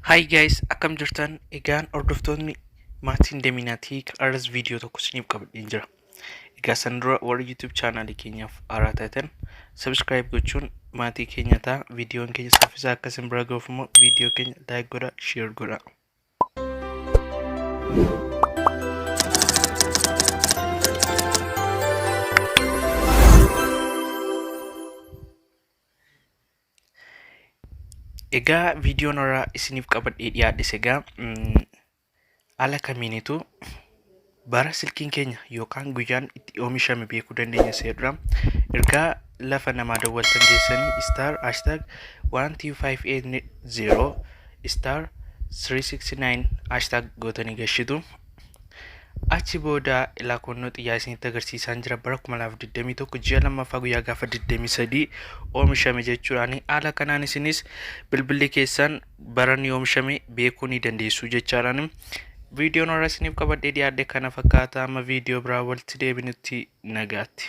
Hi guys, akkam jirtan? Egaan hordoftoonni maatiin Deminaatii har'as viidiyoo tokko isiniif qabadheen jira. Egaa san dura warri YouTube chaanaalii keenyaaf haaraa taatan subscribe gochuun maatii keenya ta'a. Viidiyoon keenya saffisaa akka isin bira ga'uuf immoo viidiyoo keenya like godhaa, share godhaa. Egaa viidiyoon har'aa isiniif qabadhee dhiyaadhes egaa haala kamiinitu bara silkiin keenya yookaan guyyaan itti oomishame beekuu dandeenya isa jedhudha. Ergaa lafa namaa dawwaltan geessanii star hashtag 12580 star 369 hashtag gootanii gashitu. Achi booda ilaa xiyyaa isinitti agarsiisaan jira bara 2021 ji'a lammaffaa guyyaa gaafa 23 oomishame jechuudhaan haala kanaan isinis bilbilli keessan bara ni oomishame beekuu ni dandeessu jechaadhaan. Viidiyoon har'a isiniif qabadhee dhiyaadhe kana fakkaata amma viidiyoo biraa walitti deebinutti nagaatti.